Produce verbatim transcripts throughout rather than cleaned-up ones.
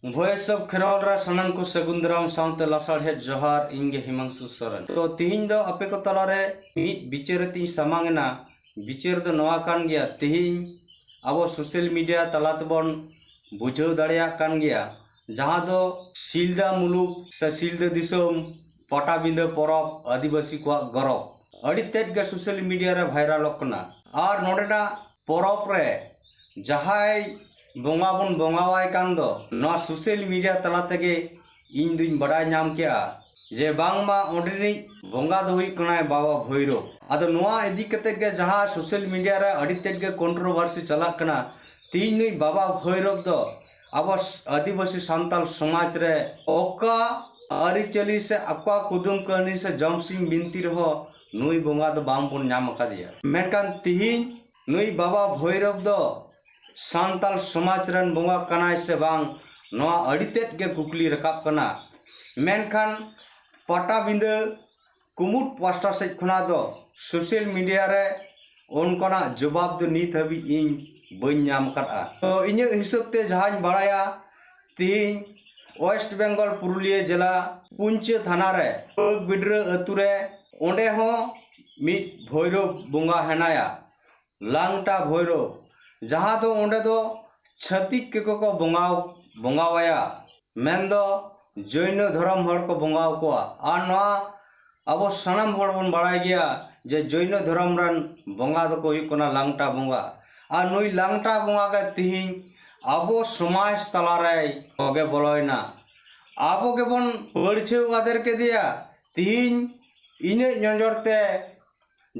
Voice of Kherwal ᱨᱮ ᱥᱟᱱᱟᱢ ᱠᱚ ᱥᱟᱹᱜᱩᱱ ᱫᱟᱨᱟᱢ ᱥᱟᱶᱛᱮ ᱞᱟᱥᱟᱲᱦᱮᱫ ᱡᱚᱦᱟᱨ᱾ ᱤᱧ ᱜᱮ ᱦᱤᱢᱟᱝᱥᱩ ᱥᱚᱨᱮᱱ᱾ ᱛᱚ, ᱛᱤᱦᱤᱧ ᱫᱚ ᱟᱯᱮ ᱠᱚ ᱛᱟᱞᱟᱨᱮ ᱢᱤᱫ ᱵᱤᱪᱟᱹᱨ ᱟᱛᱮᱧ ᱥᱟᱢᱟᱝ ᱮᱱᱟ᱾ ᱵᱤᱪᱟᱹᱨ ᱫᱚ ᱱᱚᱣᱟ ᱠᱟᱱ ᱜᱮᱭᱟ, ᱛᱤᱦᱤᱧ ᱟᱵᱚ ᱥᱳᱥᱟᱞ ᱢᱤᱰᱤᱭᱟ ᱛᱟᱞᱟ ᱛᱮᱵᱚᱱ ᱵᱩᱡᱷᱟᱹᱣ ᱫᱟᱲᱮᱭᱟᱜ ᱠᱟᱱ ᱜᱮᱭᱟ, ᱡᱟᱦᱟᱸ ᱫᱚ ᱥᱤᱞᱫᱟ ᱢᱩᱞᱩᱠ ᱥᱮ ᱥᱤᱞᱫᱟᱹ ᱫᱤᱥᱚᱢ ᱯᱟᱴᱟᱵᱤᱸᱫᱟᱹ ᱯᱚᱨᱚᱵᱽ ᱟᱹᱫᱤᱵᱟᱹᱥᱤ ᱠᱚᱣᱟᱜ ᱜᱚᱨᱚᱵᱽ ᱟᱹᱰᱤ ᱛᱮᱫ ᱜᱮ ᱥᱳᱥᱟᱞ ᱢᱤᱰᱤᱭᱟ ᱨᱮ ᱵᱷᱟᱭᱨᱟᱞᱚᱜ ᱠᱟᱱᱟ᱾ ᱟᱨ ᱱᱚᱰᱮᱱᱟᱜ ᱯᱚᱨᱚᱵᱽ ᱨᱮ ᱡᱟᱦᱟᱸᱭ ᱵᱚᱸᱜᱟ ᱵᱚᱱ ᱵᱚᱸᱜᱟᱣᱟᱭ ᱠᱟᱱ ᱫᱚ, ᱱᱚᱣᱟ ᱥᱳᱥᱟᱞ ᱢᱤᱰᱤᱭᱟ ᱛᱟᱞᱟ ᱛᱮᱜᱮ ᱤᱧ ᱫᱩᱧ ᱵᱟᱰᱟᱭ ᱧᱟᱢ ᱠᱮᱜᱼᱟ ᱡᱮ ᱵᱟᱝᱢᱟ ᱚᱸᱰᱮᱱᱤᱡ ᱵᱚᱸᱜᱟ ᱫᱚ ᱦᱩᱭᱩᱜ ᱠᱟᱱᱟᱭ ᱵᱟᱵᱟ ᱵᱷᱳᱭᱨᱳᱵ᱾ ᱟᱫᱚ ᱱᱚᱣᱟ ᱤᱫᱤ ᱠᱟᱛᱮ ᱜᱮ ᱡᱟᱦᱟᱸ ᱥᱳᱥᱟᱞ ᱢᱤᱰᱤᱭᱟ ᱨᱮ ᱟᱹᱰᱤ ᱛᱮᱫ ᱜᱮ ᱠᱚᱱᱴᱨᱳᱵᱷᱟᱨᱥᱤ ᱪᱟᱞᱟᱜ ᱠᱟᱱᱟ, ᱛᱤᱦᱤᱧ ᱱᱩᱭ ᱵᱟᱵᱟ ᱵᱷᱳᱭᱨᱳᱵ ᱫᱚ ᱟᱵᱚ ᱟᱹᱫᱤᱵᱟᱹᱥᱤ ᱥᱟᱱᱛᱟᱲ ᱥᱚᱢᱟᱡᱽ ᱨᱮ ᱚᱠᱟ ᱟᱹᱨᱤᱪᱟᱹᱞᱤ ᱥᱮ ᱚᱠᱟ ᱠᱩᱫᱩᱢ ᱠᱟᱹᱦᱱᱤ ᱥᱮ ᱡᱚᱢᱥᱤᱢ ᱵᱤᱱᱛᱤ ᱨᱮᱦᱚᱸ ᱱᱩᱭ ᱵᱚᱸᱜᱟ ᱫᱚ ᱵᱟᱝ ᱵᱚᱱ ᱧᱟᱢ ᱟᱠᱟᱫᱮᱭᱟ᱾ ᱢᱮᱱᱠᱷᱟᱱ ᱛᱤᱦᱤᱧ ᱱᱩᱭ ᱵᱟᱵᱟ ᱵᱷᱳᱭᱨᱳᱵ ᱫᱚ ᱥᱟᱱᱛᱟᱲ ᱥᱚᱢᱟᱡᱽ ᱨᱮᱱ ᱵᱚᱸᱜᱟ ᱠᱟᱱᱟᱭ ᱥᱮ ᱵᱟᱝ, ᱱᱚᱣᱟ ᱟᱹᱰᱤ ᱛᱮᱫ ᱜᱮ ᱠᱩᱠᱞᱤ ᱨᱟᱠᱟᱵ ᱠᱟᱱᱟ᱾ ᱢᱮᱱᱠᱷᱟᱱ ᱯᱟᱴᱟᱵᱤᱸᱫᱟᱹ ᱠᱩᱢᱩᱴ ᱯᱟᱥᱴᱟ ᱥᱮᱫ ᱠᱷᱚᱱᱟᱜ ᱫᱚ ᱥᱳᱥᱟᱞ ᱢᱤᱰᱤᱭᱟ ᱨᱮ ᱚᱱᱠᱟᱱᱟᱜ ᱡᱚᱵᱟᱵ ᱫᱚ ᱱᱤᱛ ᱦᱟᱹᱵᱤᱡ ᱤᱧ ᱵᱟᱹᱧ ᱧᱟᱢ ᱟᱠᱟᱫᱼᱟ᱾ ᱛᱚ, ᱤᱧᱟᱹᱜ ᱦᱤᱥᱟᱹᱵ ᱛᱮ ᱡᱟᱦᱟᱸᱧ ᱵᱟᱲᱟᱭᱟ, ᱛᱤᱦᱤᱧ ᱳᱭᱮᱥᱴ ᱵᱮᱝᱜᱚᱞ ᱯᱩᱨᱩᱞᱤᱭᱟᱹ ᱡᱮᱞᱟ ᱯᱩᱧᱪᱟᱹ ᱛᱷᱟᱱᱟ ᱨᱮ ᱯᱟᱹᱜᱽ ᱵᱤᱰᱨᱟᱹ ᱟᱹᱛᱩ ᱨᱮ, ᱚᱸᱰᱮ ᱦᱚᱸ ᱢᱤᱫ ᱵᱷᱳᱭᱨᱳᱵ ᱵᱚᱸᱜᱟ ᱦᱮᱱᱟᱭᱟ, ᱞᱟᱝᱴᱟ ᱵᱷᱳᱭᱨᱳᱵ, ᱡᱟᱦᱟᱸ ᱫᱚ ᱚᱸᱰᱮ ᱫᱚ ᱪᱷᱟᱹᱛᱤᱠ ᱠᱚᱠᱚ ᱠᱚ ᱵᱚᱸᱜᱟ ᱵᱚᱸᱜᱟᱣᱟᱭᱟ, ᱢᱮᱱᱫᱚ ᱡᱚᱭᱱᱚ ᱫᱷᱚᱨᱚᱢ ᱦᱚᱲ ᱠᱚ ᱵᱚᱸᱜᱟ ᱟᱠᱚᱣᱟ᱾ ᱟᱨ ᱱᱚᱣᱟ ᱟᱵᱚ ᱥᱟᱱᱟᱢ ᱦᱚᱲ ᱵᱚᱱ ᱵᱟᱲᱟᱭ ᱜᱮᱭᱟ ᱡᱮ ᱡᱚᱭᱱᱚ ᱫᱷᱚᱨᱚᱢ ᱨᱮᱱ ᱵᱚᱸᱜᱟ ᱫᱚᱠᱚ ᱦᱩᱭᱩᱜ ᱠᱟᱱᱟ ᱞᱟᱝᱴᱟ ᱵᱚᱸᱜᱟ᱾ ᱟᱨ ᱱᱩᱭ ᱞᱟᱝᱴᱟ ᱵᱚᱸᱜᱟ ᱜᱮ ᱛᱤᱦᱤᱧ ᱟᱵᱚ ᱥᱚᱢᱟᱡᱽ ᱛᱟᱞᱟᱨᱮᱭ ᱛᱚᱜᱮ ᱵᱚᱞᱚᱭᱮᱱᱟ᱾ ᱟᱵᱚ ᱜᱮᱵᱚᱱ ᱯᱟᱹᱲᱪᱷᱟᱹᱣ ᱟᱫᱮᱨ ᱠᱮᱫᱮᱭᱟ᱾ ᱛᱤᱦᱤᱧ ᱤᱧᱟᱹᱜ ᱱᱚᱡᱚᱨ ᱛᱮ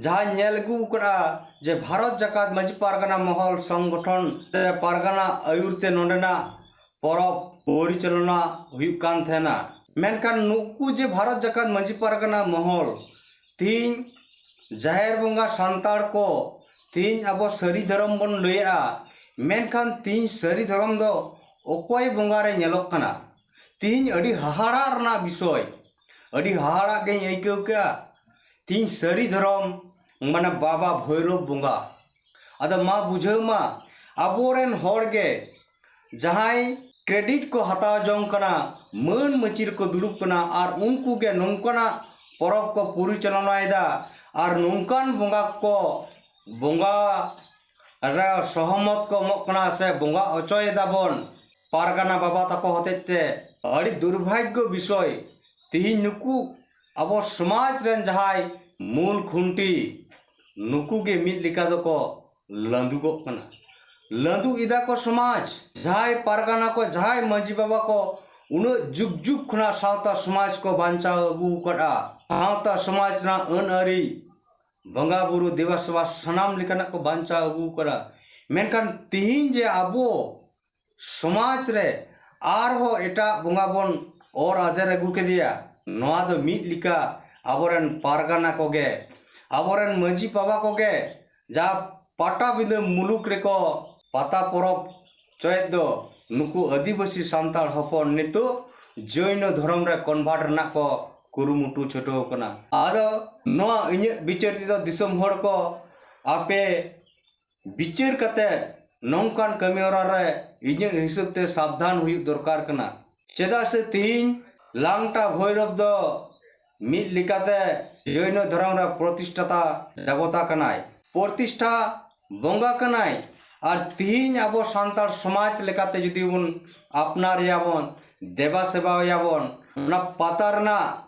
ᱡᱟᱦᱟᱸᱧ ᱧᱮᱞ ᱟᱹᱜᱩ ᱟᱠᱟᱫᱼᱟ ᱡᱮ ᱵᱷᱟᱨᱚᱛ ᱡᱟᱠᱟᱛ ᱢᱟᱹᱡᱷᱤ ᱯᱟᱨᱜᱟᱱᱟ ᱢᱚᱦᱚᱞ ᱥᱚᱝᱜᱚᱴᱷᱚᱱ ᱥᱮ ᱯᱟᱨᱜᱟᱱᱟ ᱟᱹᱭᱩᱨ ᱛᱮ ᱱᱚᱰᱮᱱᱟᱜ ᱯᱚᱨᱚᱵᱽ ᱯᱚᱨᱤᱪᱟᱞᱚᱱᱟ ᱦᱩᱭᱩᱜ ᱠᱟᱱ ᱛᱟᱦᱮᱱᱟ᱾ ᱢᱮᱱᱠᱷᱟᱱ ᱱᱩᱠᱩ ᱡᱮ ᱵᱷᱟᱨᱚᱛ ᱡᱟᱠᱟᱛ ᱢᱟᱹᱡᱷᱤ ᱯᱟᱨᱜᱟᱱᱟ ᱢᱚᱦᱚᱞ ᱛᱤᱦᱤᱧ ᱡᱟᱦᱮᱨ ᱵᱚᱸᱜᱟ ᱥᱟᱱᱛᱟᱲ ᱠᱚ ᱛᱤᱦᱤᱧ ᱟᱵᱚ ᱥᱟᱹᱨᱤ ᱫᱷᱚᱨᱚᱢ ᱵᱚᱱ ᱞᱟᱹᱭᱮᱜᱼᱟ, ᱢᱮᱱᱠᱷᱟᱱ ᱛᱤᱦᱤᱧ ᱥᱟᱹᱨᱤ ᱫᱷᱚᱨᱚᱢ ᱫᱚ ᱚᱠᱚᱭ ᱵᱚᱸᱜᱟ ᱨᱮ ᱧᱮᱞᱚᱜ ᱠᱟᱱᱟ? ᱛᱤᱦᱤᱧ ᱟᱹᱰᱤ ᱦᱟᱦᱟᱲᱟᱜ ᱨᱮᱱᱟᱜ ᱵᱤᱥᱚᱭ, ᱟᱹᱰᱤ ᱦᱟᱦᱟᱲᱟᱜ ᱜᱮᱧ ᱟᱹᱭᱠᱟᱹᱣ ᱠᱮᱜᱼᱟ᱾ ᱛᱤᱦᱤᱧ ᱥᱟᱹᱨᱤ ᱫᱷᱚᱨᱚᱢ ᱢᱟᱱᱮ ᱵᱟᱵᱟ ᱵᱷᱳᱭᱨᱳᱵ ᱵᱚᱸᱜᱟ᱾ ᱟᱫᱚ ᱢᱟ ᱵᱩᱡᱷᱟᱹᱣ ᱢᱟ, ᱟᱵᱚᱨᱮᱱ ᱦᱚᱲ ᱜᱮ ᱡᱟᱦᱟᱸᱭ ᱠᱨᱮᱰᱤᱴ ᱠᱚ ᱦᱟᱛᱟᱣ ᱡᱚᱝ ᱠᱟᱱᱟ, ᱢᱟᱹᱱ ᱢᱟᱹᱪᱤ ᱨᱮᱠᱚ ᱫᱩᱲᱩᱵ ᱠᱟᱱᱟ ᱟᱨ ᱩᱱᱠᱩ ᱜᱮ ᱱᱚᱝᱠᱟᱱᱟᱜ ᱯᱚᱨᱚᱵᱽ ᱠᱚ ᱯᱚᱨᱤᱪᱟᱞᱚᱱᱟᱭᱮᱫᱟ ᱟᱨ ᱱᱚᱝᱠᱟᱱ ᱵᱚᱸᱜᱟ ᱠᱚ ᱵᱚᱸᱜᱟ ᱨᱮ ᱥᱚᱦᱚᱢᱚᱛ ᱠᱚ ᱮᱢᱚᱜ ᱠᱟᱱᱟ ᱥᱮ ᱵᱚᱸᱜᱟ ᱦᱚᱪᱚᱭᱮᱫᱟ ᱵᱚᱱ ᱯᱟᱨᱜᱟᱱᱟ ᱵᱟᱵᱟ ᱛᱟᱠᱚ ᱦᱚᱛᱮᱡ ᱛᱮ᱾ ᱟᱹᱰᱤ ᱫᱩᱨᱵᱷᱟᱜᱽᱜᱚ ᱵᱤᱥᱚᱭ, ᱛᱤᱦᱤᱧ ᱱᱩᱠᱩ ᱟᱵᱚ ᱥᱚᱢᱟᱡᱽ ᱨᱮᱱ ᱡᱟᱦᱟᱸᱭ ᱢᱩᱞ ᱠᱷᱩᱱᱴᱤ, ᱱᱩᱠᱩ ᱜᱮ ᱢᱤᱫ ᱞᱮᱠᱟ ᱫᱚᱠᱚ ᱞᱟᱹᱫᱩᱜᱚᱜ ᱠᱟᱱᱟ, ᱞᱟᱹᱫᱩᱜ ᱮᱫᱟ ᱠᱚ ᱥᱚᱢᱟᱡᱽ᱾ ᱡᱟᱦᱟᱸᱭ ᱯᱟᱨᱜᱟᱱᱟ ᱠᱚ, ᱡᱟᱦᱟᱸᱭ ᱢᱟᱹᱡᱷᱤ ᱵᱟᱵᱟ ᱠᱚ ᱩᱱᱟᱹᱜ ᱡᱩᱜᱽ ᱡᱩᱜᱽ ᱠᱷᱚᱱᱟᱜ ᱥᱟᱶᱛᱟ ᱥᱚᱢᱟᱡᱽ ᱠᱚ ᱵᱟᱧᱪᱟᱣ ᱟᱹᱜᱩ ᱟᱠᱟᱫᱼᱟ, ᱥᱟᱶᱛᱟ ᱥᱚᱢᱟᱡᱽ ᱨᱮᱱᱟᱜ ᱟᱹᱱ ᱟᱹᱨᱤ, ᱵᱚᱸᱜᱟ ᱵᱩᱨᱩ ᱫᱮᱵᱟ ᱥᱮᱵᱟ ᱥᱟᱱᱟᱢ ᱞᱮᱠᱟᱱᱟᱜ ᱠᱚ ᱵᱟᱧᱪᱟᱣ ᱟᱹᱜᱩ ᱟᱠᱟᱫᱼᱟ, ᱢᱮᱱᱠᱷᱟᱱ ᱛᱤᱦᱤᱧ ᱡᱮ ᱟᱵᱚ ᱥᱚᱢᱟᱡᱽ ᱨᱮ ᱟᱨᱦᱚᱸ ᱮᱴᱟᱜ ᱵᱚᱸᱜᱟ ᱵᱚᱱ ᱚᱨ ᱟᱫᱮᱨ ᱟᱹᱜᱩ ᱠᱮᱫᱮᱭᱟ, ᱱᱚᱣᱟ ᱫᱚ ᱢᱤᱫ ᱞᱮᱠᱟ ᱟᱵᱚᱨᱮᱱ ᱯᱟᱨᱜᱟᱱᱟ ᱠᱚᱜᱮ, ᱟᱵᱚᱨᱮᱱ ᱢᱟᱹᱡᱷᱤ ᱵᱟᱵᱟ ᱠᱚᱜᱮ ᱡᱟ ᱯᱟᱴᱟᱵᱤᱸᱫᱟᱹ ᱢᱩᱞᱩᱠ ᱨᱮᱠᱚ ᱯᱟᱛᱟ ᱯᱚᱨᱚᱵᱽ ᱪᱚᱭᱮᱫ ᱫᱚ, ᱱᱩᱠᱩ ᱟᱹᱫᱤᱵᱟᱹᱥᱤ ᱥᱟᱱᱛᱟᱲ ᱦᱚᱯᱚᱱ ᱱᱤᱛᱚᱜ ᱡᱚᱭᱱᱚ ᱫᱷᱚᱨᱚᱢ ᱨᱮ ᱠᱚᱱᱵᱷᱟᱨᱴ ᱨᱮᱱᱟᱜ ᱠᱚ ᱠᱩᱨᱩᱢᱩᱴᱩ ᱪᱷᱩᱴᱟᱹᱣ ᱠᱟᱱᱟ᱾ ᱟᱫᱚ ᱱᱚᱣᱟ ᱤᱧᱟᱹᱜ ᱵᱤᱪᱟᱹᱨ ᱛᱮᱫᱚ ᱫᱤᱥᱚᱢ ᱦᱚᱲ ᱠᱚ, ᱟᱯᱮ ᱵᱤᱪᱟᱹᱨ ᱠᱟᱛᱮ ᱱᱚᱝᱠᱟᱱ ᱠᱟᱹᱢᱤ ᱦᱚᱨᱟ ᱨᱮ ᱤᱧᱟᱹᱜ ᱦᱤᱥᱟᱹᱵ ᱛᱮ ᱥᱟᱵᱫᱷᱟᱱ ᱦᱩᱭᱩᱜ ᱫᱚᱨᱠᱟᱨ ᱠᱟᱱᱟ᱾ ᱪᱮᱫᱟᱜ ᱥᱮ ᱛᱤᱦᱤᱧ ᱞᱟᱝᱴᱟ ᱵᱷᱳᱭᱨᱚᱵ ᱫᱚ ᱢᱤᱫ ᱞᱮᱠᱟᱛᱮ ᱡᱚᱭᱱᱚ ᱫᱷᱚᱨᱚᱢ ᱨᱮ ᱯᱨᱚᱛᱤᱥᱴᱷᱟᱛᱟ ᱫᱮᱵᱚᱛᱟ ᱠᱟᱱᱟᱭ, ᱯᱨᱚᱛᱤᱥᱴᱷᱟ ᱵᱚᱸᱜᱟ ᱠᱟᱱᱟᱭ᱾ ᱟᱨ ᱛᱤᱦᱤᱧ ᱟᱵᱚ ᱥᱟᱱᱛᱟᱲ ᱥᱚᱢᱟᱡᱽ ᱞᱮᱠᱟᱛᱮ ᱡᱩᱫᱤ ᱵᱚᱱ ᱟᱯᱱᱟᱨ ᱮᱭᱟᱵᱚᱱ, ᱫᱮᱵᱟ ᱥᱮᱵᱟᱭᱟᱵᱚᱱ, ᱚᱱᱟ ᱯᱟᱛᱟ ᱨᱮᱱᱟᱜ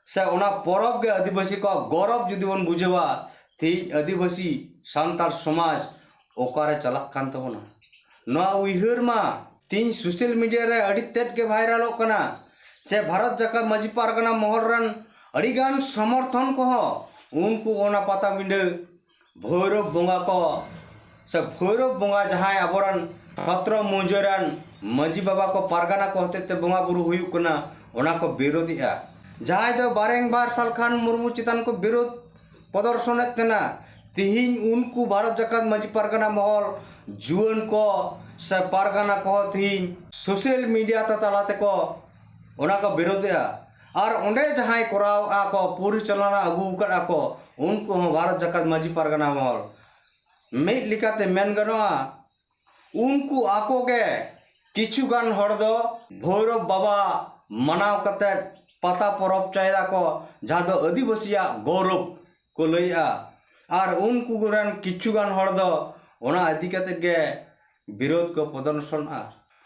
ᱥᱮ ᱚᱱᱟ ᱯᱚᱨᱚᱵᱽ ᱜᱮ ᱟᱹᱫᱤᱵᱟᱹᱥᱤ ᱠᱚᱣᱟᱜ ᱜᱚᱨᱚᱵᱽ ᱡᱩᱫᱤ ᱵᱚᱱ ᱵᱩᱡᱷᱟᱹᱣᱟ, ᱛᱮᱦᱮᱧ ᱟᱹᱫᱤᱵᱟᱹᱥᱤ ᱥᱟᱱᱛᱟᱲ ᱥᱚᱢᱟᱡᱽ ᱚᱠᱟᱨᱮ ᱪᱟᱞᱟᱜ ᱠᱟᱱ ᱛᱟᱵᱚᱱᱟ? ᱱᱚᱣᱟ ᱩᱭᱦᱟᱹᱨ ᱢᱟ ᱛᱮᱦᱮᱧ ᱥᱳᱥᱟᱞ ᱢᱤᱰᱤᱭᱟ ᱨᱮ ᱟᱹᱰᱤ ᱛᱮᱫ ᱜᱮ ᱵᱷᱟᱭᱨᱟᱞᱚᱜ ᱠᱟᱱᱟ᱾ ᱪᱮ ᱵᱷᱟᱨᱚᱛ ᱡᱟᱠᱟᱛ ᱢᱟᱹᱡᱷᱤ ᱯᱟᱨᱜᱟᱱᱟ ᱢᱚᱦᱚᱞ ᱨᱮᱱ ᱟᱹᱰᱤᱜᱟᱱ ᱥᱚᱢᱚᱨᱛᱷᱚᱱ ᱠᱚᱦᱚᱸ ᱩᱱᱠᱩ ᱚᱱᱟ ᱯᱟᱛᱟᱵᱤᱸᱰᱟᱹ ᱵᱷᱳᱭᱨᱳᱵ ᱵᱚᱸᱜᱟ ᱠᱚ ᱥᱮ ᱵᱷᱳᱭᱨᱳᱵ ᱵᱚᱸᱜᱟ ᱡᱟᱦᱟᱸᱭ ᱟᱵᱚᱨᱮᱱ ᱪᱷᱚᱛᱨᱚ ᱢᱩᱡᱟᱹ ᱨᱮᱱ ᱢᱟᱹᱡᱷᱤ ᱵᱟᱵᱟ ᱠᱚ ᱯᱟᱨᱜᱟᱱᱟ ᱠᱚ ᱦᱚᱛᱮᱡ ᱛᱮ ᱵᱚᱸᱜᱟ ᱵᱩᱨᱩ ᱦᱩᱭᱩᱜ ᱠᱟᱱᱟ, ᱚᱱᱟ ᱠᱚ ᱵᱤᱨᱳᱫᱷᱮᱜᱼᱟ᱾ ᱡᱟᱦᱟᱸᱭ ᱫᱚ ᱵᱟᱨᱮᱝ ᱵᱟᱨ ᱥᱟᱞ ᱠᱷᱟᱱ ᱢᱩᱨᱢᱩ ᱪᱮᱛᱟᱱ ᱠᱚ ᱵᱤᱨᱳᱫᱷ ᱯᱨᱚᱫᱚᱨᱥᱚᱱᱮᱫ ᱠᱟᱱᱟ, ᱛᱤᱦᱤᱧ ᱩᱱᱠᱩ ᱵᱷᱟᱨᱚᱛ ᱡᱟᱠᱟᱛ ᱢᱟᱹᱡᱷᱤ ᱯᱟᱨᱜᱟᱱᱟ ᱢᱚᱦᱚᱞ ᱡᱩᱣᱟᱹᱱ ᱠᱚ ᱥᱮ ᱯᱟᱨᱜᱟᱱᱟ ᱠᱚᱦᱚᱸ ᱛᱤᱦᱤᱧ ᱥᱳᱥᱟᱞ ᱢᱤᱰᱤᱭᱟ ᱛᱟ-, ᱛᱟᱞᱟ ᱛᱮᱠᱚ ᱚᱱᱟ ᱠᱚ ᱵᱤᱨᱳᱫᱷᱮᱜᱼᱟ᱾ ᱟᱨ ᱚᱸᱰᱮ ᱡᱟᱦᱟᱸᱭ ᱠᱚᱨᱟᱣ ᱟᱠᱚ, ᱯᱚᱨᱤᱪᱟᱞᱚᱱᱟ ᱟᱹᱜᱩ ᱟᱠᱟᱫ ᱟᱠᱚ, ᱩᱱᱠᱩ ᱦᱚᱸ ᱵᱷᱟᱨᱚᱛ ᱡᱟᱠᱟᱛ ᱢᱟᱹᱡᱷᱤ ᱯᱟᱨᱜᱟᱱᱟ ᱢᱚᱦᱚᱞ ᱢᱤᱫ ᱞᱮᱠᱟᱛᱮ ᱢᱮᱱ ᱜᱟᱱᱚᱜᱼᱟ, ᱩᱱᱠᱩ ᱟᱠᱚ ᱜᱮ ᱠᱤᱪᱷᱩ ᱜᱟᱱ ᱦᱚᱲ ᱫᱚ ᱵᱷᱳᱭᱨᱚᱵ ᱵᱟᱵᱟ ᱢᱟᱱᱟᱣ ᱠᱟᱛᱮ ᱯᱟᱛᱟ ᱯᱚᱨᱚᱵᱽ ᱪᱟᱭᱫᱟ ᱠᱚ, ᱡᱟᱦᱟᱸ ᱫᱚ ᱟᱹᱫᱤᱵᱟᱹᱥᱤᱭᱟᱜ ᱜᱚᱨᱚᱵᱽ ᱠᱚ ᱞᱟᱹᱭᱮᱜᱼᱟ᱾ ᱟᱨ ᱩᱱᱠᱩ ᱨᱮᱱ ᱠᱤᱪᱷᱩ ᱜᱟᱱ ᱦᱚᱲ ᱫᱚ ᱚᱱᱟ ᱤᱫᱤ ᱠᱟᱛᱮ ᱜᱮ ᱵᱤᱨᱳᱫᱷ ᱠᱚ ᱯᱨᱚᱫᱚᱨᱥᱚᱱᱟ᱾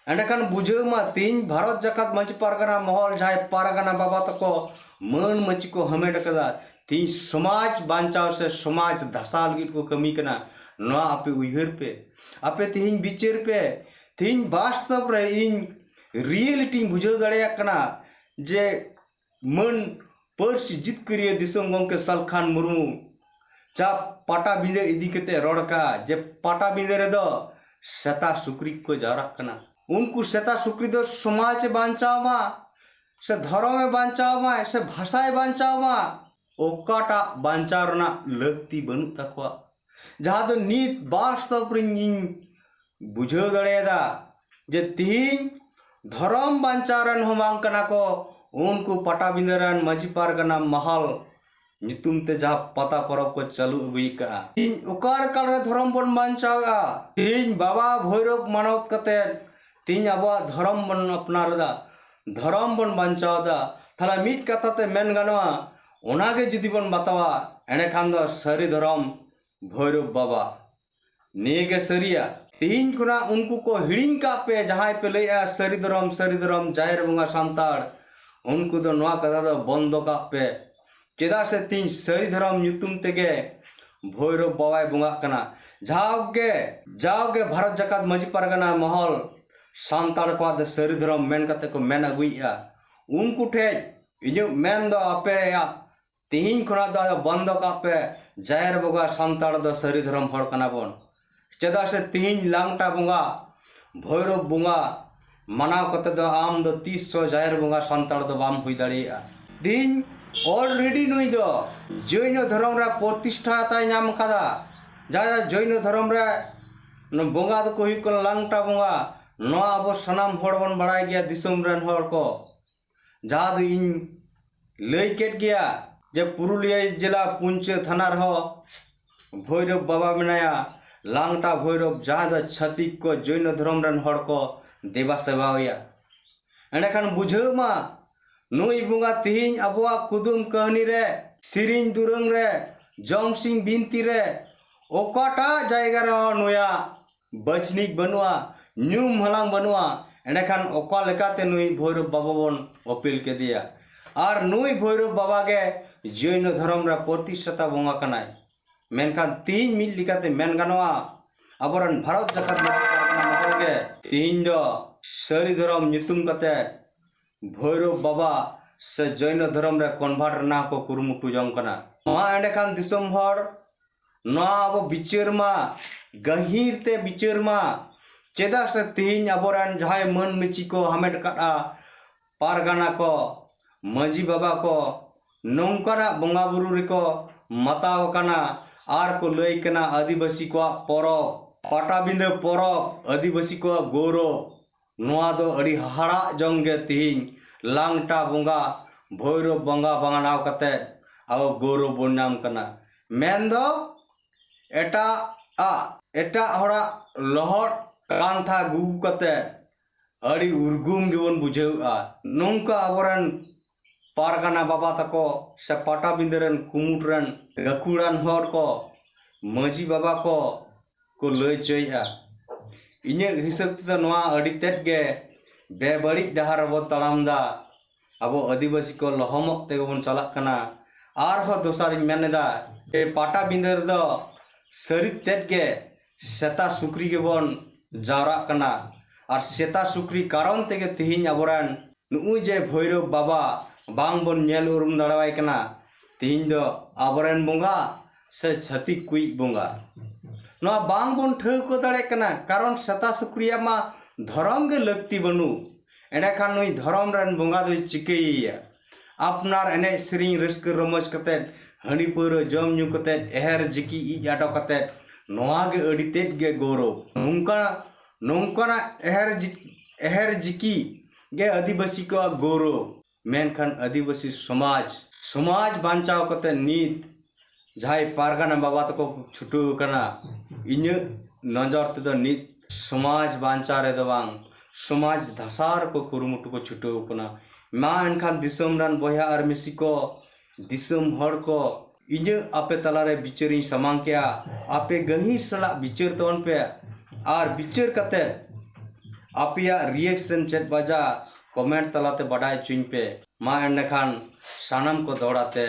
ᱮᱸᱰᱮᱠᱷᱟᱱ ᱵᱩᱡᱷᱟᱹᱣ ᱢᱟ, ᱛᱮᱦᱮᱧ ᱵᱷᱟᱨᱚᱛ ᱡᱟᱠᱟᱛ ᱢᱟᱹᱡᱷᱤ ᱯᱟᱨᱜᱟᱱᱟ ᱢᱚᱦᱚᱞ, ᱡᱟᱦᱟᱸᱭ ᱯᱟᱨᱜᱟᱱᱟ ᱵᱟᱵᱟ ᱛᱟᱠᱚ ᱢᱟᱹᱱ ᱢᱟᱹᱪᱤ ᱠᱚ ᱦᱟᱢᱮᱴ ᱟᱠᱟᱫᱟ, ᱛᱮᱦᱮᱧ ᱥᱚᱢᱟᱡᱽ ᱵᱟᱧᱪᱟᱣ ᱥᱮ ᱥᱚᱢᱟᱡᱽ ᱫᱷᱟᱥᱟᱣ ᱞᱟᱹᱜᱤᱫ ᱠᱚ ᱠᱟᱹᱢᱤ ᱠᱟᱱᱟ᱾ ᱱᱚᱣᱟ ᱟᱯᱮ ᱩᱭᱦᱟᱹᱨ ᱯᱮ, ᱟᱯᱮ ᱛᱮᱦᱮᱧ ᱵᱤᱪᱟᱹᱨ ᱯᱮ᱾ ᱛᱮᱦᱮᱧ ᱵᱟᱥᱛᱚᱵ ᱨᱮ ᱤᱧ ᱨᱤᱭᱮᱞᱤᱴᱤᱧ ᱵᱩᱡᱷᱟᱹᱣ ᱫᱟᱲᱮᱭᱟᱜ ᱠᱟᱱᱟ ᱡᱮ ᱢᱟᱹᱱ ᱯᱟᱹᱨᱥᱤ ᱡᱤᱛᱠᱟᱹᱨᱤᱭᱟᱹ ᱫᱤᱥᱚᱢ ᱜᱚᱢᱠᱮ ᱥᱟᱞᱠᱷᱟᱱ ᱢᱩᱨᱢᱩ ᱪᱟ ᱯᱟᱴᱟᱵᱤᱸᱫᱟᱹ ᱤᱫᱤ ᱠᱟᱛᱮ ᱨᱚᱲ ᱠᱟᱜᱼᱟ ᱡᱮ ᱯᱟᱴᱟᱵᱤᱸᱫᱟᱹ ᱨᱮᱫᱚ ᱥᱮᱛᱟ ᱥᱩᱠᱨᱤ ᱠᱚ ᱡᱟᱣᱨᱟᱜ ᱠᱟᱱᱟ᱾ ᱩᱱᱠᱩ ᱥᱮᱛᱟ ᱥᱩᱠᱨᱤ ᱫᱚ ᱥᱚᱢᱟᱡᱽ ᱮ ᱵᱟᱧᱪᱟᱣ ᱢᱟ, ᱥᱮ ᱫᱷᱚᱨᱚᱢ ᱮ ᱵᱟᱧᱪᱟᱣ ᱢᱟᱭ, ᱥᱮ ᱵᱷᱟᱥᱟᱭ ᱵᱟᱧᱪᱟᱣ ᱢᱟ, ᱚᱠᱟᱴᱟᱜ ᱵᱟᱧᱪᱟᱣ ᱨᱮᱱᱟᱜ ᱞᱟᱹᱠᱛᱤ ᱵᱟᱹᱱᱩᱜ ᱛᱟᱠᱚᱣᱟ? ᱡᱟᱦᱟᱸ ᱫᱚ ᱱᱤᱛ ᱵᱟᱥᱛᱚᱵ ᱨᱮ ᱤᱧ ᱵᱩᱡᱷᱟᱹᱣ ᱫᱟᱲᱮᱭᱟᱫᱟ ᱡᱮ ᱛᱤᱦᱤᱧ ᱫᱷᱚᱨᱚᱢ ᱵᱟᱧᱪᱟᱣ ᱨᱮᱱ ᱦᱚᱸ ᱵᱟᱝ ᱠᱟᱱᱟ ᱠᱚ ᱩᱱᱠᱩ ᱯᱟᱴᱟᱵᱤᱸᱫᱟᱹ ᱨᱮᱱ ᱢᱟᱹᱡᱷᱤ ᱯᱟᱨᱜᱟᱱᱟ ᱢᱟᱦᱟᱞ ᱧᱩᱛᱩᱢ ᱛᱮ ᱡᱟᱦᱟᱸ ᱯᱟᱛᱟ ᱯᱚᱨᱚᱵᱽ ᱠᱚ ᱪᱟᱹᱞᱩ ᱟᱹᱜᱩᱭ ᱠᱟᱜᱼᱟ᱾ ᱛᱤᱦᱤᱧ ᱚᱠᱟ ᱠᱟᱞ ᱨᱮ ᱫᱷᱚᱨᱚᱢ ᱵᱚᱱ ᱵᱟᱧᱪᱟᱣᱮᱫᱼᱟ? ᱛᱤᱦᱤᱧ ᱵᱟᱵᱟ ᱵᱷᱳᱭᱨᱳᱵ ᱢᱟᱱᱚᱛ ᱠᱟᱛᱮ ᱛᱤᱦᱤᱧ ᱟᱵᱚᱣᱟᱜ ᱫᱷᱚᱨᱚᱢ ᱵᱚᱱ ᱟᱯᱱᱟᱨ ᱮᱫᱟ, ᱫᱷᱚᱨᱚᱢ ᱵᱚᱱ ᱵᱟᱧᱪᱟᱣ ᱮᱫᱟ᱾ ᱛᱟᱦᱞᱮ ᱢᱤᱫ ᱠᱟᱛᱷᱟ ᱛᱮ ᱢᱮᱱ ᱜᱟᱱᱚᱜᱼᱟ, ᱚᱱᱟᱜᱮ ᱡᱩᱫᱤ ᱵᱚᱱ ᱵᱟᱛᱟᱣᱟ, ᱮᱸᱰᱮᱠᱷᱟᱱ ᱫᱚ ᱥᱟᱹᱨᱤ ᱫᱷᱚᱨᱚᱢ ᱵᱷᱳᱭᱨᱳᱵ ᱵᱟᱵᱟ᱾ ᱱᱤᱭᱟᱹ ᱜᱮ ᱥᱟᱹᱨᱤᱭᱟ᱾ ᱛᱤᱦᱤᱧ ᱠᱷᱚᱱᱟᱜ ᱩᱱᱠᱩ ᱠᱚ ᱦᱤᱲᱤᱧ ᱠᱟᱜ ᱯᱮ, ᱡᱟᱦᱟᱸᱭ ᱯᱮ ᱞᱟᱹᱭᱮᱜᱼᱟ ᱥᱟᱹᱨᱤ ᱫᱷᱚᱨᱚᱢ, ᱥᱟᱹᱨᱤ ᱫᱷᱚᱨᱚᱢ, ᱡᱟᱦᱮᱨ ᱵᱚᱸᱜᱟ ᱥᱟᱱᱛᱟᱲ, ᱩᱱᱠᱩ ᱫᱚ ᱱᱚᱣᱟ ᱠᱟᱛᱷᱟ ᱫᱚ ᱵᱚᱱᱫᱚ ᱠᱟᱜ ᱯᱮ᱾ ᱪᱮᱫᱟᱜ ᱥᱮ ᱛᱤᱦᱤᱧ ᱥᱟᱹᱨᱤ ᱫᱷᱚᱨᱚᱢ ᱧᱩᱛᱩᱢ ᱛᱮᱜᱮ ᱵᱷᱳᱭᱨᱳᱵ ᱵᱟᱵᱟᱭ ᱵᱚᱸᱜᱟᱜ ᱠᱟᱱᱟ᱾ ᱡᱟᱣᱜᱮ, ᱡᱟᱣᱜᱮ ᱵᱷᱟᱨᱚᱛ ᱡᱟᱠᱟᱛ ᱢᱟᱹᱡᱷᱤ ᱯᱟᱨᱜᱟᱱᱟ ᱢᱚᱦᱚᱞ ᱥᱟᱱᱛᱟᱲ ᱠᱚᱣᱟᱜ ᱫᱚ ᱥᱟᱹᱨᱤ ᱫᱷᱚᱨᱚᱢ ᱢᱮᱱ ᱠᱟᱛᱮ ᱠᱚ ᱢᱮᱱ ᱟᱹᱜᱩᱭᱮᱜᱼᱟ᱾ ᱩᱱᱠᱩ ᱴᱷᱮᱡ ᱤᱧᱟᱹᱜ ᱢᱮᱱ ᱫᱚ ᱟᱯᱮᱭᱟᱜ, ᱛᱤᱦᱤᱧ ᱠᱷᱚᱱᱟᱜ ᱫᱚ ᱟᱫᱚ ᱵᱚᱱᱫᱚ ᱠᱟᱜ ᱯᱮ, ᱡᱟᱦᱮᱨ ᱵᱚᱸᱜᱟ ᱥᱟᱱᱛᱟᱲ ᱫᱚ ᱥᱟᱹᱨᱤ ᱫᱷᱚᱨᱚᱢ ᱦᱚᱲ ᱠᱟᱱᱟ ᱵᱚᱱ᱾ ᱪᱮᱫᱟᱜ ᱥᱮ ᱛᱤᱦᱤᱧ ᱞᱟᱝᱴᱟ ᱵᱚᱸᱜᱟ, ᱵᱷᱳᱭᱨᱳᱵ ᱵᱚᱸᱜᱟ ᱢᱟᱱᱟᱣ ᱠᱟᱛᱮ ᱫᱚ ᱟᱢ ᱫᱚ ᱛᱤᱥ ᱦᱚᱸ ᱡᱟᱦᱮᱨ ᱵᱚᱸᱜᱟ ᱥᱟᱱᱛᱟᱲ ᱫᱚ ᱵᱟᱢ ᱦᱩᱭ ᱫᱟᱲᱮᱭᱟᱜᱼᱟ᱾ ᱛᱤᱦᱤᱧ already ᱱᱩᱭ ᱫᱚ ᱡᱳᱭᱱᱚ ᱫᱷᱚᱨᱚᱢ ᱨᱮ ᱯᱨᱚᱛᱤᱥᱴᱷᱟ ᱛᱟᱭ ᱧᱟᱢ ᱠᱟᱫᱟ᱾ ᱡᱟᱦᱟᱸ ᱡᱳᱭᱱᱚ ᱫᱷᱚᱨᱚᱢ ᱨᱮ ᱵᱚᱸᱜᱟ ᱫᱚᱠᱚ ᱦᱩᱭᱩᱜ ᱠᱟᱱᱟ ᱞᱟᱝᱴᱟ ᱵᱚᱸᱜᱟ᱾ ᱱᱚᱣᱟ ᱟᱵᱚ ᱥᱟᱱᱟᱢ ᱦᱚᱲ ᱵᱚᱱ ᱵᱟᱲᱟᱭ ᱜᱮᱭᱟ, ᱫᱤᱥᱚᱢ ᱨᱮᱱ ᱦᱚᱲ ᱠᱚ᱾ ᱡᱟᱦᱟᱸ ᱫᱚ ᱤᱧ ᱞᱟᱹᱭ ᱠᱮᱫ ᱜᱮᱭᱟ ᱡᱮ ᱯᱩᱨᱩᱞᱤᱭᱟᱹ ᱡᱮᱞᱟ ᱯᱩᱧᱪᱟᱹ ᱛᱷᱟᱱᱟ ᱨᱮᱦᱚᱸ ᱵᱷᱳᱭᱨᱳᱵ ᱵᱟᱵᱟ ᱢᱮᱱᱟᱭᱟ, ᱞᱟᱝᱴᱟ ᱵᱷᱳᱭᱨᱳᱵ, ᱡᱟᱦᱟᱸ ᱫᱚ ᱪᱷᱟᱹᱛᱤᱠ ᱠᱚ, ᱡᱳᱭᱱᱚ ᱫᱷᱚᱨᱚᱢ ᱨᱮᱱ ᱦᱚᱲ ᱠᱚ ᱫᱮᱵᱟ ᱥᱮᱵᱟᱣᱟᱭᱟ᱾ ᱮᱸᱰᱮᱠᱷᱟᱱ ᱵᱩᱡᱷᱟᱹᱣ ᱢᱟ, ᱱᱩᱭ ᱵᱚᱸᱜᱟ ᱛᱤᱦᱤᱧ ᱟᱵᱚᱣᱟᱜ ᱠᱩᱫᱩᱢ ᱠᱟᱹᱦᱱᱤ ᱨᱮ, ᱥᱮᱨᱮᱧ ᱫᱩᱨᱟᱹᱝ ᱨᱮ, ᱡᱚᱢ ᱥᱤᱢ ᱵᱤᱱᱛᱤ ᱨᱮ ᱚᱠᱟᱴᱟᱜ ᱡᱟᱭᱜᱟ ᱨᱮᱦᱚᱸ ᱱᱩᱭᱟᱜ ᱵᱟᱪᱷᱱᱤᱠ ᱵᱟᱹᱱᱩᱜᱼᱟ, ᱧᱩᱢ ᱦᱟᱞᱟᱝ ᱵᱟᱹᱱᱩᱜᱼᱟ᱾ ᱮᱸᱰᱮᱠᱷᱟᱱ ᱚᱠᱟ ᱞᱮᱠᱟᱛᱮ ᱱᱩᱭ ᱵᱷᱳᱭᱨᱳᱵ ᱵᱟᱵᱟ ᱵᱚᱱ ᱚᱯᱮᱞ ᱠᱮᱫᱮᱭᱟ? ᱟᱨ ᱱᱩᱭ ᱵᱷᱳᱭᱨᱳᱵ ᱵᱟᱵᱟ ᱜᱮ ᱡᱚᱭᱱᱚ ᱫᱷᱚᱨᱚᱢ ᱨᱮ ᱯᱨᱚᱛᱤᱥᱴᱷᱟᱛᱟ ᱵᱚᱸᱜᱟ ᱠᱟᱱᱟᱭ᱾ ᱢᱮᱱᱠᱷᱟᱱ ᱛᱤᱦᱤᱧ ᱢᱤᱫ ᱞᱮᱠᱟᱛᱮ ᱢᱮᱱ ᱜᱟᱱᱚᱜᱼᱟ, ᱟᱵᱚᱨᱮᱱ ᱵᱷᱟᱨᱚᱛ ᱡᱟᱠᱟᱛ ᱢᱟᱹᱡᱷᱤ ᱯᱟᱨᱜᱟᱱᱟ ᱢᱚᱦᱚᱞ ᱜᱮ ᱛᱤᱦᱤᱧ ᱫᱚ ᱥᱟᱹᱨᱤ ᱫᱷᱚᱨᱚᱢ ᱧᱩᱛᱩᱢ ᱠᱟᱛᱮ ᱵᱷᱳᱭᱨᱳᱵ ᱵᱟᱵᱟ ᱥᱮ ᱡᱚᱭᱱᱚ ᱫᱷᱚᱨᱚᱢ ᱨᱮ ᱠᱚᱱᱵᱷᱟᱨᱴ ᱨᱮᱱᱟᱜ ᱠᱚ ᱠᱩᱨᱩᱢᱩᱴᱩ ᱡᱚᱝ ᱠᱟᱱᱟ᱾ ᱢᱟ ᱮᱸᱰᱮᱠᱷᱟᱱ ᱫᱤᱥᱚᱢ ᱦᱚᱲ, ᱱᱚᱣᱟ ᱟᱵᱚ ᱵᱤᱪᱟᱹᱨ ᱢᱟ, ᱜᱟᱹᱦᱤᱨ ᱛᱮ ᱵᱤᱪᱟᱹᱨ ᱢᱟ᱾ ᱪᱮᱫᱟᱜ ᱥᱮ ᱛᱤᱦᱤᱧ ᱟᱵᱚᱨᱮᱱ ᱡᱟᱦᱟᱸᱭ ᱢᱟᱹᱱ ᱢᱤᱪᱤ ᱠᱚ ᱦᱟᱢᱮᱴ ᱠᱟᱫᱼᱟ, ᱯᱟᱨᱜᱟᱱᱟ ᱠᱚ, ᱢᱟᱹᱡᱷᱤ ᱵᱟᱵᱟ ᱠᱚ, ᱱᱚᱝᱠᱟᱱᱟᱜ ᱵᱚᱸᱜᱟ ᱵᱩᱨᱩ ᱨᱮᱠᱚ ᱢᱟᱛᱟᱣ ᱟᱠᱟᱱᱟ ᱟᱨ ᱠᱚ ᱞᱟᱹᱭ ᱠᱟᱱᱟ ᱟᱹᱫᱤᱵᱟᱹᱥᱤ ᱠᱚᱣᱟᱜ ᱯᱚᱨᱚᱵᱽ, ᱯᱟᱴᱟᱵᱤᱸᱫᱟᱹ ᱯᱚᱨᱚᱵᱽ, ᱟᱹᱫᱤᱵᱟᱹᱥᱤ ᱠᱚᱣᱟᱜ ᱜᱚᱨᱚᱵᱽ᱾ ᱱᱚᱣᱟ ᱫᱚ ᱟᱹᱰᱤ ᱦᱟᱦᱟᱲᱟᱜ ᱡᱚᱝ ᱜᱮ ᱛᱤᱦᱤᱧ ᱞᱟᱝᱴᱟ ᱵᱚᱸᱜᱟ, ᱵᱷᱳᱭᱨᱳᱵ ᱵᱚᱸᱜᱟ ᱵᱟᱱᱟᱣ ᱠᱟᱛᱮ ᱟᱵᱚ ᱜᱚᱨᱚᱵᱽ ᱵᱚᱱ ᱧᱟᱢ ᱠᱟᱱᱟ᱾ ᱢᱮᱱᱫᱚ ᱮᱴᱟᱜ ᱟᱜ, ᱮᱴᱟᱜ ᱦᱚᱲᱟᱜ ᱞᱚᱦᱚᱫ ᱠᱟᱱᱛᱷᱟ ᱜᱩᱜᱩ ᱠᱟᱛᱮ ᱟᱹᱰᱤ ᱩᱨᱜᱩᱢ ᱜᱮᱵᱚᱱ ᱵᱩᱡᱷᱟᱹᱣᱮᱫᱼᱟ᱾ ᱱᱚᱝᱠᱟ ᱟᱵᱚᱨᱮᱱ ᱯᱟᱨᱜᱟᱱᱟ ᱵᱟᱵᱟ ᱛᱟᱠᱚ ᱥᱮ ᱯᱟᱴᱟᱵᱤᱸᱫᱟᱹ ᱨᱮᱱ ᱠᱩᱢᱩᱴ ᱨᱮᱱ ᱜᱟᱹᱠᱷᱩᱲᱟᱱ ᱦᱚᱲ ᱠᱚ, ᱢᱟᱹᱡᱷᱤ ᱵᱟᱵᱟ ᱠᱚ ᱠᱚ ᱞᱟᱹᱭ ᱦᱚᱪᱚᱭᱮᱫᱼᱟ᱾ ᱤᱧᱟᱹᱜ ᱦᱤᱥᱟᱹᱵ ᱛᱮᱫᱚ ᱱᱚᱣᱟ ᱟᱹᱰᱤ ᱛᱮᱫ ᱜᱮ ᱵᱮᱵᱟᱹᱲᱤᱡ ᱰᱟᱦᱟᱨ ᱨᱮᱵᱚᱱ ᱛᱟᱲᱟᱢ ᱮᱫᱟ᱾ ᱟᱵᱚ ᱟᱹᱫᱤᱵᱟᱹᱥᱤ ᱠᱚ ᱞᱚᱦᱚᱢᱚᱜ ᱛᱮᱜᱮ ᱵᱚᱱ ᱪᱟᱞᱟᱜ ᱠᱟᱱᱟ᱾ ᱟᱨᱦᱚᱸ ᱫᱚᱥᱟᱨᱤᱧ ᱢᱮᱱ ᱮᱫᱟ ᱡᱮ ᱯᱟᱴᱟᱵᱤᱸᱫᱟᱹ ᱨᱮᱫᱚ ᱥᱟᱹᱨᱤ ᱛᱮᱫ ᱜᱮ ᱥᱮᱛᱟ ᱥᱩᱠᱨᱤ ᱜᱮᱵᱚᱱ ᱡᱟᱣᱨᱟᱜ ᱠᱟᱱᱟ᱾ ᱟᱨ ᱥᱮᱛᱟ ᱥᱩᱠᱨᱤ ᱠᱟᱨᱚᱱ ᱛᱮᱜᱮ ᱛᱤᱦᱤᱧ ᱟᱵᱚᱨᱮᱱ ᱱᱩᱜᱼᱩᱭ ᱡᱮ ᱵᱷᱳᱭᱨᱳᱵ ᱵᱟᱵᱟ ᱵᱟᱝ ᱵᱚᱱ ᱧᱮᱞ ᱩᱨᱩᱢ ᱫᱟᱲᱮᱣᱟᱭ ᱠᱟᱱᱟ᱾ ᱛᱤᱦᱤᱧ ᱫᱚ ᱟᱵᱚᱨᱮᱱ ᱵᱚᱸᱜᱟ ᱥᱮ ᱪᱷᱟᱹᱛᱤᱠ ᱠᱚᱭᱤᱡ ᱵᱚᱸᱜᱟ, ᱱᱚᱣᱟ ᱵᱟᱝ ᱵᱚᱱ ᱴᱷᱟᱹᱣᱠᱟᱹ ᱫᱟᱲᱮᱭᱟᱜ ᱠᱟᱱᱟ᱾ ᱠᱟᱨᱚᱱ ᱥᱮᱛᱟ ᱥᱩᱠᱨᱤᱭᱟᱜ ᱢᱟ ᱫᱷᱚᱨᱚᱢ ᱜᱮ ᱞᱟᱹᱠᱛᱤ ᱵᱟᱹᱱᱩᱜ᱾ ᱮᱸᱰᱮᱠᱷᱟᱱ ᱱᱩᱭ ᱫᱷᱚᱨᱚᱢ ᱨᱮᱱ ᱵᱚᱸᱜᱟ ᱫᱚᱭ ᱪᱤᱠᱟᱹᱭᱮᱭᱟ? ᱟᱯᱱᱟᱨ ᱮᱱᱮᱡ ᱥᱮᱨᱮᱧ ᱨᱟᱹᱥᱠᱟᱹ ᱨᱚᱢᱚᱡᱽ ᱠᱟᱛᱮᱫ, ᱦᱟᱺᱰᱤ ᱯᱟᱹᱣᱨᱟᱹ ᱡᱚᱢ ᱧᱩ ᱠᱟᱛᱮᱫ, ᱮᱦᱮᱨ ᱡᱤᱠᱤ ᱤᱡ ᱟᱰᱚ ᱠᱟᱛᱮᱫ, ᱱᱚᱣᱟ ᱜᱮ ᱟᱹᱰᱤ ᱛᱮᱫ ᱜᱮ ᱜᱚᱨᱚᱵᱽ᱾ ᱱᱚᱝᱠᱟ, ᱱᱚᱝᱠᱟᱱᱟᱜ ᱮᱦᱮᱨ ᱡᱤ-, ᱮᱦᱮᱨ ᱡᱤᱠᱤ ᱜᱮ ᱟᱹᱫᱤᱵᱟᱹᱥᱤ ᱠᱚᱣᱟᱜ ᱜᱚᱨᱚᱵᱽ᱾ ᱢᱮᱱᱠᱷᱟᱱ ᱟᱹᱫᱤᱵᱟᱹᱥᱤ ᱥᱚᱢᱟᱡᱽ, ᱥᱚᱢᱟᱡᱽ ᱵᱟᱧᱪᱟᱣ ᱠᱟᱛᱮᱫ ᱱᱤᱛ ᱡᱟᱦᱟᱸᱭ ᱯᱟᱨᱜᱟᱱᱟ ᱵᱟᱵᱟ ᱛᱟᱠᱚ ᱠᱚ ᱪᱷᱩᱴᱟᱹᱣ ᱟᱠᱟᱱᱟ, ᱤᱧᱟᱹᱜ ᱱᱚᱡᱚᱨ ᱛᱮᱫᱚ ᱱᱤᱛ ᱥᱚᱢᱟᱡᱽ ᱵᱟᱧᱪᱟᱣ ᱨᱮᱫᱚ ᱵᱟᱝ, ᱥᱚᱢᱟᱡᱽ ᱫᱷᱟᱥᱟᱣ ᱨᱮᱠᱚ ᱠᱩᱨᱩᱢᱩᱴᱩ ᱠᱚ ᱪᱷᱩᱴᱟᱹᱣ ᱠᱟᱱᱟ᱾ ᱢᱟ ᱮᱱᱠᱷᱟᱱ ᱫᱤᱥᱚᱢ ᱨᱮᱱ ᱵᱚᱭᱦᱟ ᱟᱨ ᱢᱤᱥᱤ ᱠᱚ, ᱫᱤᱥᱚᱢ ᱦᱚᱲ ᱠᱚ, ᱤᱧᱟᱹᱜ ᱟᱯᱮ ᱛᱟᱞᱟᱨᱮ ᱵᱤᱪᱟᱹᱨᱤᱧ ᱥᱟᱢᱟᱝ ᱠᱮᱜᱼᱟ᱾ ᱟᱯᱮ ᱜᱟᱹᱦᱤᱨ ᱥᱟᱞᱟᱜ ᱵᱤᱪᱟᱹᱨ ᱛᱟᱵᱚᱱ ᱯᱮ ᱟᱨ ᱵᱤᱪᱟᱹᱨ ᱠᱟᱛᱮ ᱟᱯᱮᱭᱟᱜ reaction ᱪᱮᱫ ᱵᱟᱡᱟ comment ᱛᱟᱞᱟᱛᱮ ᱵᱟᱰᱟᱭ ᱦᱚᱪᱚᱧ ᱯᱮ᱾ ᱢᱟ ᱮᱸᱰᱮᱠᱷᱟᱱ ᱥᱟᱱᱟᱢ ᱠᱚ ᱫᱚᱦᱲᱟ ᱛᱮ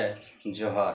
ᱡᱚᱦᱟᱨ᱾